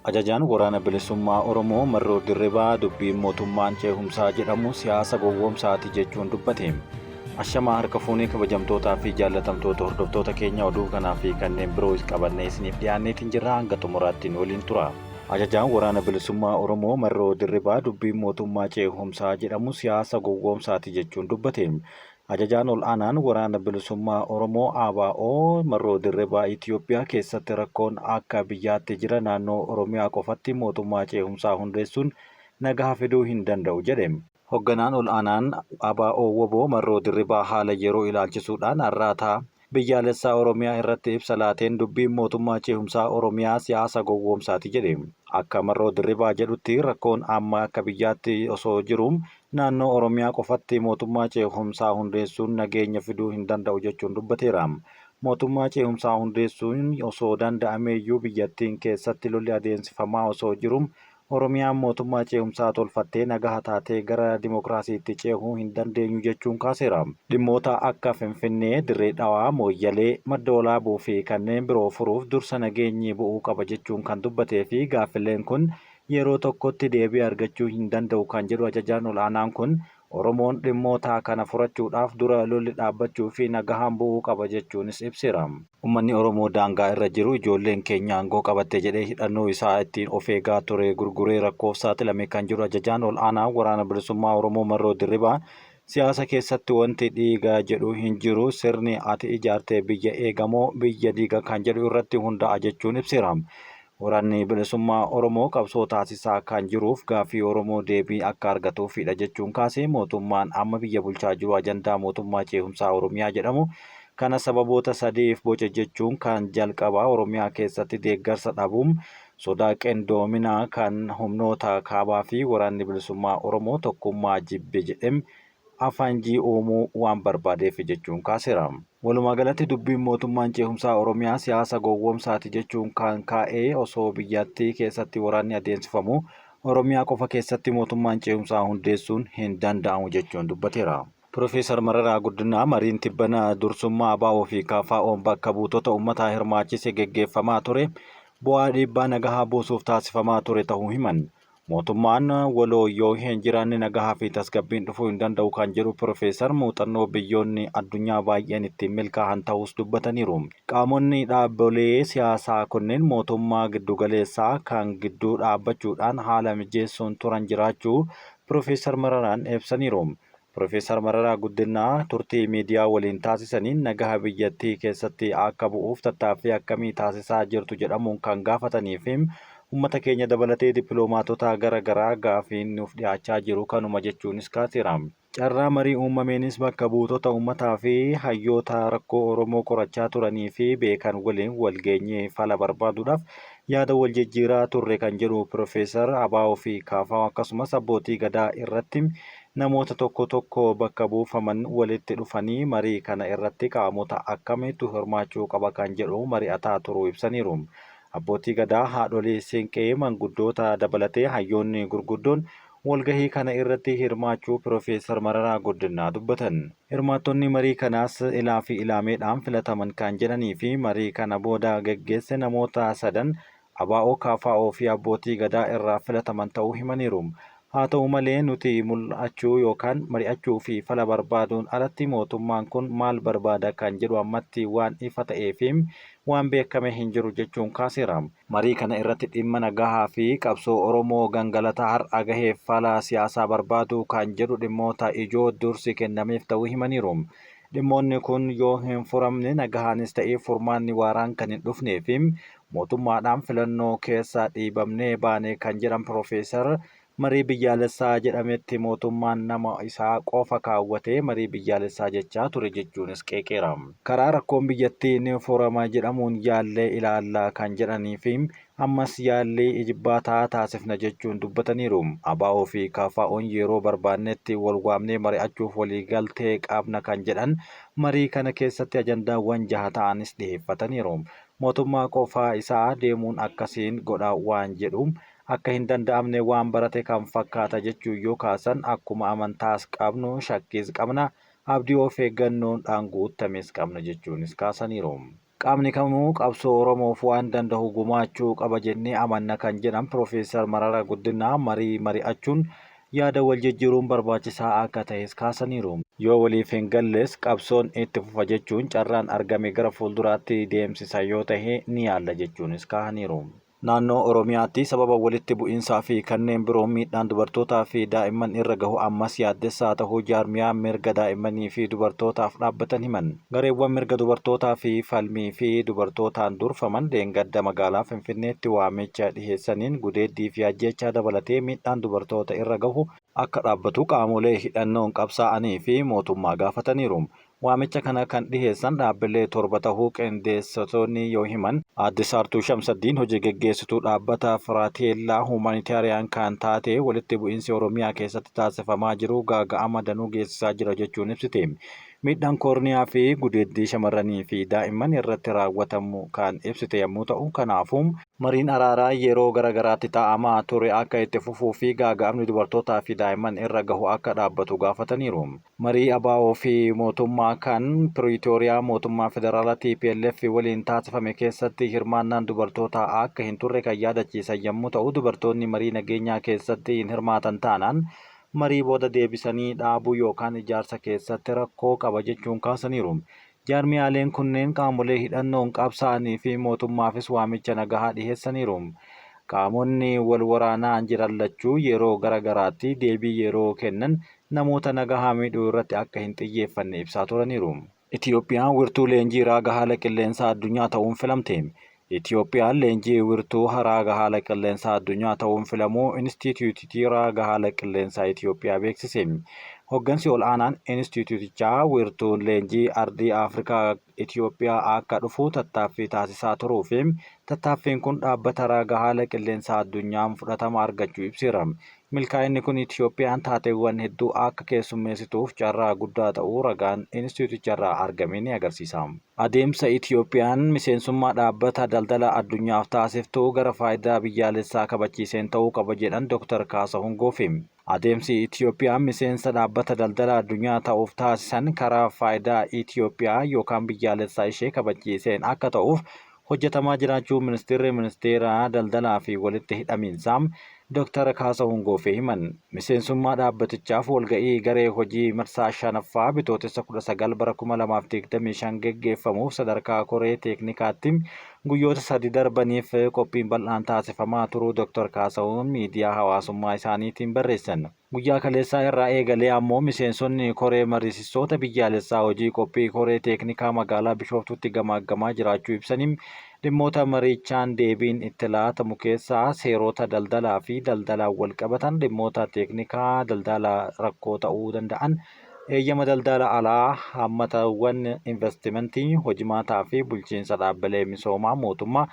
Ajajaan Waraana Bilisummaa Oromoo Marroo Dirribaa dubbiin mootummaan ceehumsaa jedhamu siyaasa gowwoomsaati jechuun dubbate. Ashamaa harka fuunee kabajamtootaa fi jaallatamtoota hordoftoota keenya oduu kanaa fi kanneen biroo qabannee isiniif dhiyaanneetiin jirra hanga xumuraatti nu waliin tura. Ajajaan Waraana Bilisummaa Oromoo Marroo Dirribaa dubbiin mootummaa ceehumsaa jedhamu siyaasa gowwoomsaati jechuun dubbate. Ajajaan Ol'aanaan Waraana Bilisummaa Oromoo ABO Marroo Dirribaa Itiyoophiyaa keessatti rakkoon akka biyyaatti jira naannoo Oromiyaa qofatti mootummaa ceehumsaa hundeessuun nagaha fiduu hin danda'u jedhe. Hogganaan Ol'aanaan ABO-wbo Marroo Dirribaa haala yeroo ilaalchisuudhaan Arraata Biyyaalessaa Oromiyaa irratti ibsa laateen dubbiin mootummaa ceehumsaa Oromiyaa siyaasa gowwoomsaati jedhe. Akka Marroo Dirribaa jedhutti rakkoon amma akka biyyaatti osoo jiru Naannoo Oromiyaa qofatti mootummaa ceehumsaa hundeessuun nageenya fiduu hin danda'u jechuun dubbateera. Mootummaa ceehumsaa hundeessuun osoo danda'ameeyyuu biyyattiin keessatti lolli adeemsifamaa osoo jiru Oromiyaan mootummaa ceehumsaa tolfattee nagaha taatee gara dimokiraasiitti ceehuu hin dandeenyu jechuun kaaseera. Dhimmoota akka Finfinnee, Dirree Dhawaa, Mooyyalee, Madda Walaabuu fi kanneen biroo furuuf dursa nageenyi bu'uu qaba jechuun kan dubbatee fi gaaffileen kun yeroo tokkotti deebii argachuu hin danda'u kan jedhu ajajaan ol'aanaan kun, Oromoon dhimmoota kana furachuudhaaf dura lolli dhaabbachuu fi nagahaan bu'uu qaba jechuunis ibseera. Ummanni Oromoo daangaa irra jiru ijoolleen keenya aangoo qabatte jedhee hidhannoo isaa ittiin of eegaa ture gurguree rakkoof saaxilame kan jedhu ajajaan ol'aanaa Waraana Bilisummaa Oromoo Marroo Dirribaa, siyaasa keessatti wanti dhiiga jedhu hin jiru, sirni ati ijaarte biyya eegamoo biyya diiga kan jedhu irratti hundaa'a jechuun ibseera. Waraanni Bilisummaa Oromoo qabsoo taasisaa kan jiruuf gaaffii Oromoo deebii akka argatuufidha jechuun kaasee mootummaan amma biyya bulchaa jiru ajandaa mootummaa ceehumsaa Oromiyaa jedhamu kana sababoota sadiif boce jechuun kan jalqabaa Oromiyaa keessatti deeggarsa dhabuum sodaa qindoomina kan humnoota kaabaa fi Waraanni Bilisummaa Oromoo tokkummaa jibbe jedhem afanjii uumuu waan barbaadeefi jechuun kaaseera. Walumaa galatti dubbiin mootummaan ceehumsaa Oromiyaa siyaasa gowwoomsaati jechuun kan kaa'e osoo biyyattii keessatti waraanni adeemsifamu Oromiyaa qofa keessatti mootummaan ceehumsaa hundeessuun hin danda'amu jechuun dubbateera. Pirofeesar Mararaa Guddinaa mariin tibbana dursummaa ABO fi KFOn bakka buutota ummataa hirmaachise geggeeffamaa ture bu'aa dhiibbaa nagahaa buusuuf taasifamaa ture tahuu himan. Mootummaan waloo yoo hin jiraanne nagahaa fi tasgabbiin dhufuu hin danda'u kan jedhu Pirofeesar, muuxannoo biyyoonni addunyaa baay'een ittiin milkaahan tahuus dubbataniiru. Qaamonni dhaabbolee siyaasaa kunneen mootummaa giddugaleessaa kan gidduu dhaabbachuudhaan haala mijeessuun turan jiraachuu Pirofeesar Mararaan ibsaniiru. Pirofeesar Mararaa Guddinaa turtii miidiyaa waliin taasisaniin nagaha biyyattii keessatti akka bu'uuf tattaaffii akkamii taasisaa jirtu jedhamuun kan gaafatanii fi ummata keenya dabalatee dippiloomaatota gara garaa gaafiin nuuf dhiyaachaa jiru kanuma jechuunis kaaseera. Carraa marii uumameenis bakka buutota ummataa fi hayyoota rakkoo Oromoo qorachaa turanii fi beekan waliin wal geenyee fala barbaaduudhaaf yaada wal jijjiiraa turre kan jedhu Pirofeesar, ABO fi KFO akkasumas abbootii Gadaa irratti Namoota tokko tokko bakka buufaman walitti dhufanii marii kana irratti qaamota akkamiitu hirmaachuu qaba kan jedhu mari'ataa turuu ibsaniiru. Abbootii Gadaa, haadholii Siinqee, manguddoota dabalatee hayyoonni gurguddoon walgahii kana irratti hirmaachuu Pirofeesar Mararaa Guddinaa dubbatan. Hirmaattonni marii kanaas ilaa fi ilaameedhaan filataman kan jedhanii fi marii kana booda geggeesse namoota sadan ABO, KFO fi Abbootii Gadaa irraa filataman ta'uu himaniiru. Haa ta'u malee nuti mul'achuu yookaan mari'achuu fi fala barbaaduun alatti mootummaan kun maal barbaada kan jedhu ammatti waan ifa ta'ee fi waan beekame hin jiru jechuun kaaseera. Marii kana irratti dhimma nagahaa fi qabsoo Oromoo gangalata har'a gaheef fala siyaasaa barbaaduu kan jedhu dhimmoota ijoo dursi kennameef ta'uu himaniiru. Dhimmoonni kun yoo hin furamne nagahaanis ta'e furmaanni waaraan kan hin dhufnee fi Mootummaadhaan filannoo keessaa dhiibamnee baane kan jedhan Pirofeesar, marii biyyaalessaa jedhametti mootummaan nama isaa qofa kaawwatee marii biyyaalessaa jechaa ture jechuunis qeeqeera. Karaa rakkoon biyyattii ni furama jedhamuun yaallee ilaalla kan jedhaniifi ammas yaallii ijibbaataa taasifna jechuun dubbataniiru. ABO fi KFOn yeroo barbaannetti wal waamnee mari'achuuf waliigaltee qabna kan jedhan marii kana keessatti ajandaawwan jaha ta'anis dhiheeffataniiru. Mootummaa qofaa isaa deemuun akkasiin godha waan jedhu akka hin danda'amne waan barate kan fakkaata jechuun yoo kaasan akkuma amantaas qabnu shakkiis qabna, abdii of eeggannoondhaan guuttames qabna jechuunis kaasaniiru. Qaamni kamuu qabsoo Oromoof waan dandahu gumaachuu qaba jennee amanna kan jedhan Piroofeesar Mararaa Guddinaa marii mari'achuun yaada wal jijjiiruun barbaachisaa akka tahes kaasaniiru. Yoo waliif hin galles qabsoon itti fufa jechuun carraan argame gara fuulduraatti deemsisa yoo tahe ni yaalla jechuunis kaahaniiru. Naannoo Oromiyaatti sababa walitti bu'iinsaa fi kanneen biroon miidhaan dubartootaa fi daa'imman irra gahu ammas yaaddessaa tahuu jaarmiyaan mirga daa'immanii fi dubartootaaf dhaabbatan himan. Gareewwan mirga dubartootaa fi falmii fi dubartootaan durfaman dheengadda magaalaa Finfinneetti waamicha dhiheessaniin gudeeddii fi ajjeechaa dabalatee miidhaan dubartoota irra gahu akka dhaabbatu qaamolee hidhannoon qabsaa'anii fi mootummaa gaafataniiru. Waamicha kana kan dhiheessan dhaabbilee 7 tahuu qindeessitoonni yoo himan, Aadde Saartuu Shamsaddiin hojii geggeessituu dhaabbata Firaateellaa Humanitarian kan taate walitti bu'iinsi Oromiyaa keessatti taasifamaa jiru gaaga'ama danuu geessisaa jira jechuun ibsite. Miidhaan koorniyaa fi gudeeddii shamarranii fi daa'imman irratti raawwatamu kan ibsite yammuu ta'u, kanaafuu, mariin araaraa yeroo gara garaatti taa'amaa ture akka itti fufuu fi gaaga'amni dubartootaa fi daa'imman irra gahu akka dhaabbatu gaafataniiru. Marii ABO fi mootummaa kan Piriitooriyaa mootummaa federaalaa tplf waliin taasifame keessatti hirmaannaan dubartootaa akka hin turre kan yaadachiisan yammuu ta'u, dubartoonni marii nageenyaa keessatti hin hirmaatan taanaan marii booda deebisanii dhaabuu yookaan ijaarsa keessatti rakkoo qaba jechuun kaasaniiru. Jaarmiyaaleen kunneen qaamolee hidhannoon qabsaa'anii fi mootummaafis waamicha nagahaa dhiheessaniiru. Qaamonni wal waraanaa jiran lachuu yeroo gara garaatti deebii yeroo kennan namoota nagahaa miidhuu irratti akka hin xiyyeeffanne ibsaa turaniiru. Itiyoophiyaan wirtuu leenjii raaga haala qilleensaa addunyaa ta'uun filamte. Itiyoophiyaan leenjii wirtuu raaga haala qilleensaa addunyaa ta'uun filamuu Inistiitiyuutii Raaga Haala Qilleensaa Itiyoophiyaa beeksise. Hoggansi ol'aanaan Inistiitiyuutichaa wirtuun leenjii ardii Afrikaa Itiyoophiyaa akka dhufu tattaaffii taasisaa turuu fi tattaaffiin kun dhaabbata raaga haala qilleensaa addunyaan fudhatama argachuu ibseera. Milkaa'inni kun Itiyoophiyaan taateewwan hedduu akka keessummeessituuf carraa guddaa ta'uu ragaan Inistiitiyuuticharraa argame ni agarsiisa. Adeemsa Itiyoophiyaan miseensummaa Dhaabbata Daldala Addunyaaf taasiftu gara faayidaa biyyaalessaa kabachiiseen ta'uu qaba jedhan Dooktar Kaasahun Goofee. Adeemsi Itiyoophiyaan miseensa Dhaabbata Daldala Addunyaa ta'uuf taasisan karaa faayidaa Itiyoophiyaa yookaan biyyaalessaa ishee kabachiiseen akka ta'uuf hojjetamaa jiraachuu Ministirri Ministeera Daldalaa fi Walitti Hidhamiinsaa Dooktar Kaasahuun Goofee himan. Miseensummaa dhaabbatichaaf walga'ii garee hojii marsaa 5ffaa Bitootessa 19 bara 2025 geggeeffamuuf sadarkaa koree teeknikaatti guyyoota sadi darbaniif qophiin bal'aan taasifamaa turuu Dooktar Kaasahuun miidiyaa hawaasummaa isaaniitiin barreessan. Guyyaa kaleessaa irraa eegalee ammoo miseensonni koree mariisistoota biyyaalessaa hojii qophii koree teeknikaa magaalaa Bishooftuutti gamaaggamaa jiraachuu ibsanii, dhimmoota mariichaan deebiin itti laatamu keessaa seerota daldalaa fi daldalaan walqabatan, dhimmoota teeknikaa daldala rakkoo ta'uu danda'an, eeyyama daldala alaa, hammatawwan invastimantii, hojimaataa fi bulchiinsa dhaabbilee misoomaa mootummaa,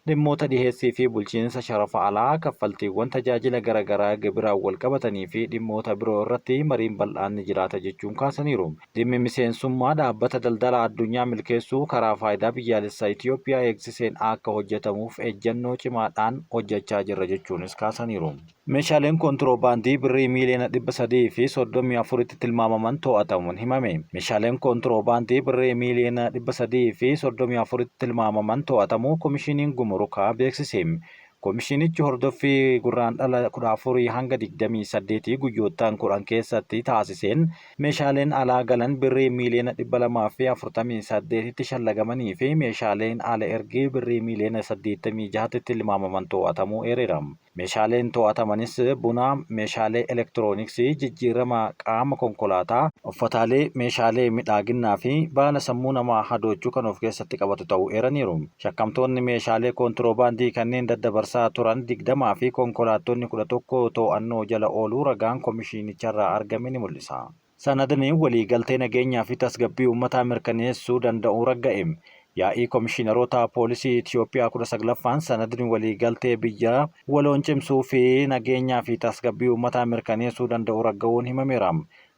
Dhimmoota dhiheessii fi bulchiinsa sharafa alaa, kaffaltiiwwan tajaajila gara garaa gibiraan walqabatanii fi dhimmoota biroo irratti mariin bal'aan ni jiraata jechuun kaasaniiru. Dhimmi miseensummaa Dhaabbata Daldala Addunyaa milkeessuu karaa faayidaa biyyaalessaa Itiyoophiyaa eegsiseen akka hojjetamuuf ejjennoo cimaadhaan hojjechaa jirra jechuunis kaasaniiru. Meeshaaleen koontiroobaandii Birrii miiliyoona 334tti tilmaamaman to'atamuun himame. Meeshaaleen koontiroobaandii Birrii miiliyoona 334tti tilmaamaman to'atamuu Komishiniin Gumurukaa beeksise. Komishinichi hordoffii Gurraandhala 14 hanga 28 guyyoottan 10 keessatti taasiseen meeshaaleen alaa galan Birrii miiliyoona 248tti shallagamanii fi meeshaaleen ala ergii Birrii miiliyoona 86tti tilmaamaman to'atamuu eereera. Meeshaaleen to'atamanis buna, meeshaalee elektirooniksii, jijjiirama qaama konkolaataa, uffataalee, meeshaalee midhaaginnaa fi baala sammuu namaa hadoochu kan of keessatti qabatu ta'uu eeraniiru. Shakkamtoonni meeshaalee koontiroobaandii kanneen daddabarsaa turan 20 fi konkolaattonni 11 to'annoo jala ooluu ragaan komishiinicharraa argame ni mul'isa. Sanadni waliigaltee nageenyaa fi tasgabbii uummataa mirkaneessuu danda'u ragga'e. Yaa'ii Komishiinaroota Poolisii Itiyoophiyaa 19ffaan sanadni waliigaltee biyya waloon cimsuu fi nageenyaa fi tasgabbii uummataa mirkaneessuu danda'u ragga'uun himameera.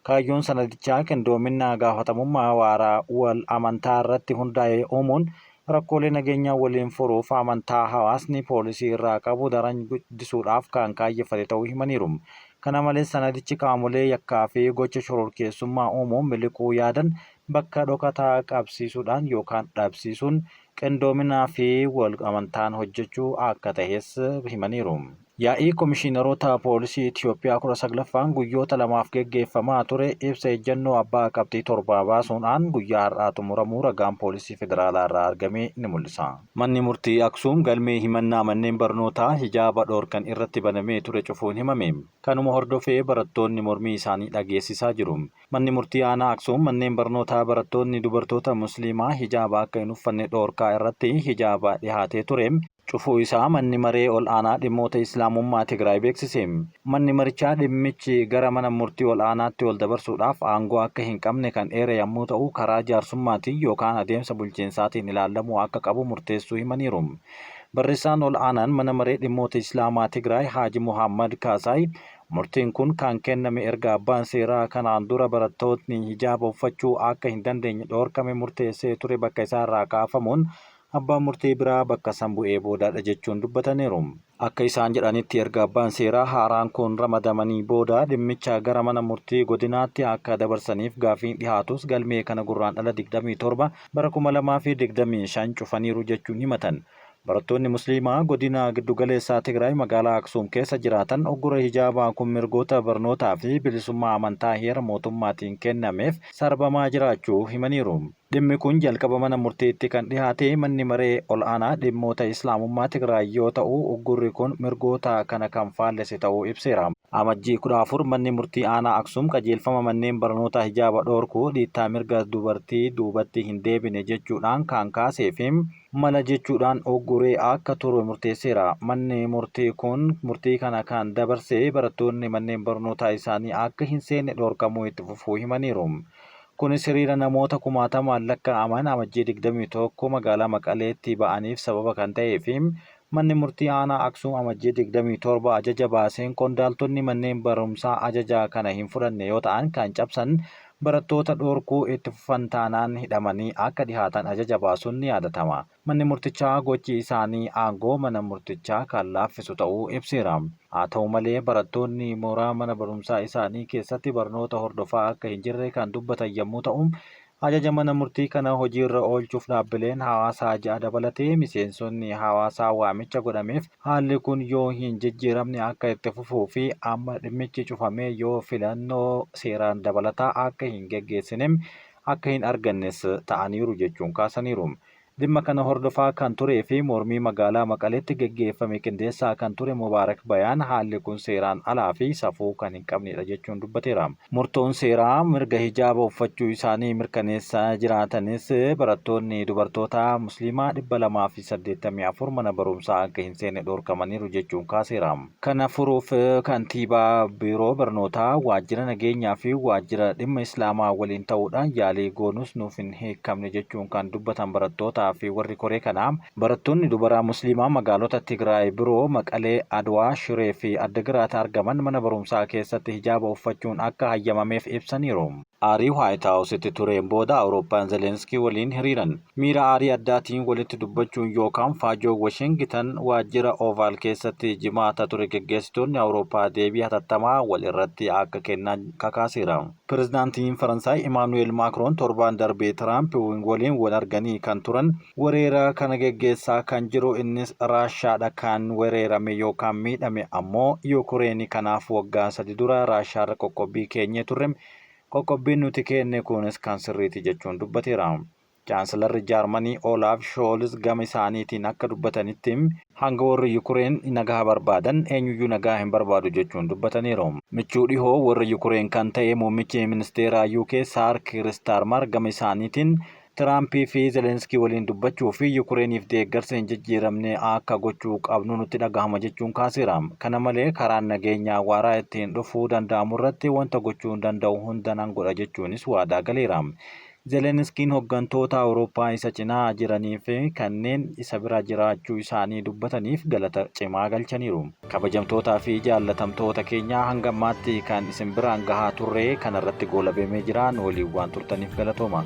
Kaayyoon sanadichaa qindoominna gaafatamummaa waaraa wal amantaa irratti hundaa'e uumuun rakkoolee nageenyaa waliin furuuf amantaa hawaasni poolisii irraa qabu daran guddisuudhaaf kan kaayyeffate ta'uu himaniiru. Kana malees sanadichi qaamolee yakkaa fi gocha shororkeessummaa uumuun miliquu yaadan bakka dhokataa qabsiisuudhaan yookaan dhabsiisuun qindoominaa fi wal amantaan hojjechuu akka tahes himaniiru. Yaa'ii Komishiinaroota Poolisii Itiyoophiyaa 19ffaan guyyoota lamaaf geggeeffamaa ture ibsa ejjennoo abbaa qabxii torbaa baasuunhaan guyyaa har'aa xumuramuu ragaan Poolisii Federaalaa irraa argame ni mul'isa. Manni Murtii Aksuum galmee himannaa manneen barnootaa hijaaba dhoorkan irratti banamee ture cufuun himame. Kanuma hordofee barattoonni mormii isaanii dhageessisaa jiru. Manni Murtii Aanaa Aksuum manneen barnootaa barattoonni dubartoota Musliimaa hijaaba akka hin uffanne dhoorkaa irratti hijaaba dhihaatee ture cufuu isaa Manni Maree Ol'aanaa Dhimmoota Islaamummaa Tigraay beeksise. Manni marichaa dhimmichi gara mana murtii ol'aanaatti ol dabarsuudhaaf aangoo akka hin qabne kan eere yammuu ta'u, karaa jaarsummaatiin yookaan adeemsa bulchiinsaatiin ilaallamuu akka qabu murteessuu himaniiru. Barreessaan Ol'aanaan Mana Maree Dhimmoota Islaamaa Tigraay Haaji Mohaammad Kaasaay murtiin kun kan kenname erga abbaan seeraa kanaan dura barattootni hijaaba uffachuu akka hin dandeenye dhoorkame murteessee ture bakka isaarraa kaafamuun abbaan murtii biraa bakka san bu'ee boodaadha jechuun dubbataniiru. Akka isaan jedhanitti erga abbaan seeraa haaraan kun ramadamanii booda dhimmicha gara mana murtii godinaatti akka dabarsaniif gaafiin dhihaatus galmee kana Gurraandhala 27 bara 2025 cufaniiru jechuun himatan. Barattoonni Musliimaa godina giddugaleessaa Tigraay magaalaa Aksuum keessa jiraatan uggura hijaabaa kun mirgoota barnootaa fi bilisummaa amantaa heera mootummaatiin kennameef sarbamaa jiraachuu himaniiru. Dhimmi kun jalqaba mana murtiitti kan dhihaate Manni Maree Ol'aanaa Dhimmoota Islaamummaa Tigraay yoo ta'u, uggurri kun mirgoota kana kan faallese ta'uu ibseera. Amajjii 14 Manni Murtii Aanaa Aksum qajeelfama manneen barnootaa hijaaba dhoorku dhiittaa mirga dubartii duubatti hin deebine jechuudhaan kan kaasee fi mala jechuudhaan ugguree akka turu murteesseera. Manni murtii kun murtii kana kan dabarse barattoonni manneen barnootaa isaanii akka hin seenne dhoorkamuu itti fufuu himaniiru. Kunis hiriira namoota kumaatamaan lakkaa'aman Amajjii 21 magaalaa Maqaleetti ba'aniif sababa kan ta'ee fi Manni Murtii Aanaa Aksuum Amajjii 27 ajaja baaseen qondaaltonni manneen barumsaa ajaja kana hin fudhanne yoo ta'an kan cabsan barattoota dhorkuu itti fufan taanaan hidhamanii akka dhihaatan ajaja baasuun ni yaadatama. Manni murtichaa gochi isaanii aangoo mana murtichaa kan laaffisu ta'uu ibseera. Haa ta'u malee barattoonni mooraa mana barumsaa isaanii keessatti barnoota hordofaa akka hin jirre kan dubbatan yammuu ta'u, Ajaja mana murtii kana hojiirra oolchuuf dhaabbileen hawaasaa 6 dabalatee miseensonni hawaasaa waamicha godhameef haalli kun yoo hin jijjiiramne akka itti fufuu fi amma dhimmichi cufamee yoo filannoo seeraan dabalataa akka hin geggeessine akka hin argannes ta'aniiru jechuun kaasaniiru. Dhimma kana hordofaa kan turee fi mormii magaalaa Maqaleetti geggeeffame qindeessaa kan ture Mubaarak Bayaan haalli kun seeraan alaa fi safuu kan hin qabnedha jechuun dubbateera. Murtoon seeraa mirga hijaaba uffachuu isaanii mirkaneessaa jiraatanis barattoonni dubartootaa Musliimaa 284 mana barumsaa akka hin seenne dhorkamaniiru jechuun kaaseera. Kana furuuf kantiibaa, biiroo barnootaa, waajjira nageenyaa fi waajjira dhimma Islaamaa waliin ta'uudhaan yaalii goonus nuuf hin hiikamne jechuun kan dubbatan barattootaa fi warri koree kanaa, barattoonni dubaraa Musliimaa magaalota Tigraay biroo Maqalee, Adwaa, Shiree fi Addagiraat argaman mana barumsaa keessatti hijaaba uffachuun akka hayyamameef ibsaniiru. Aarii Waayit Haawusitti tureen booda Awurooppaan Zelenskii waliin hiriiran. Miira aarii addaatiin walitti dubbachuun yookaan faajoo Washingitan waajjira Ovaal keessatti Jimaata ture geggeessitoonni Awurooppaa deebii hatattamaa wal irratti akka kennan kakaaseera. Pirezidaantiin Faransaay Imaanu'eel Maakroon torbaan darbe Tiraamp waliin wal arganii kan turan wereera kana geggeessaa kan jiru innis Raashaadha kan wereerame yookaan miidhame ammoo Yukureeni kanaaf waggaa sadi dura Raashaarra qoqqobbii keenyee turre Qoqqobbiin nuti keenne kunis kan sirriiti jechuun dubbateera. Chaansilarri Jaarmanii Olaaf Shoolz gama isaaniitiin akka dubbatanitti, hanga warri Yukureen nagaa barbaadan eenyuyyuu nagaa hin barbaadu jechuun dubbataniiru. Michuu dhihoo warra Yukureen kan ta'e muummichi ministeeraa UK Saar Kiir Istaarmar gama isaaniitiin, Tiraampii fi Zelenskii waliin dubbachuu fi Yukureeniif deeggarsa hin jijjiiramne akka gochuu qabnu nutti dhagahama jechuun kaaseera. Kana malee karaan nageenyaa waaraa ittiin dhufuu danda'amurratti wanta gochuun danda'u hunda nan godha jechuunis waadaa galeera. Zelenskiin hoggantoota Awurooppaa isa cinaa jiranii fi kanneen isa bira jiraachuu isaanii dubbataniif galata cimaa galchaniiru. Kabajamtootaa fi jaallatamtoota keenya hanga ammaatti kan isin biraan gahaa turre kanarratti goolabamee jira. Nu waliin waan turtaniif galatooma.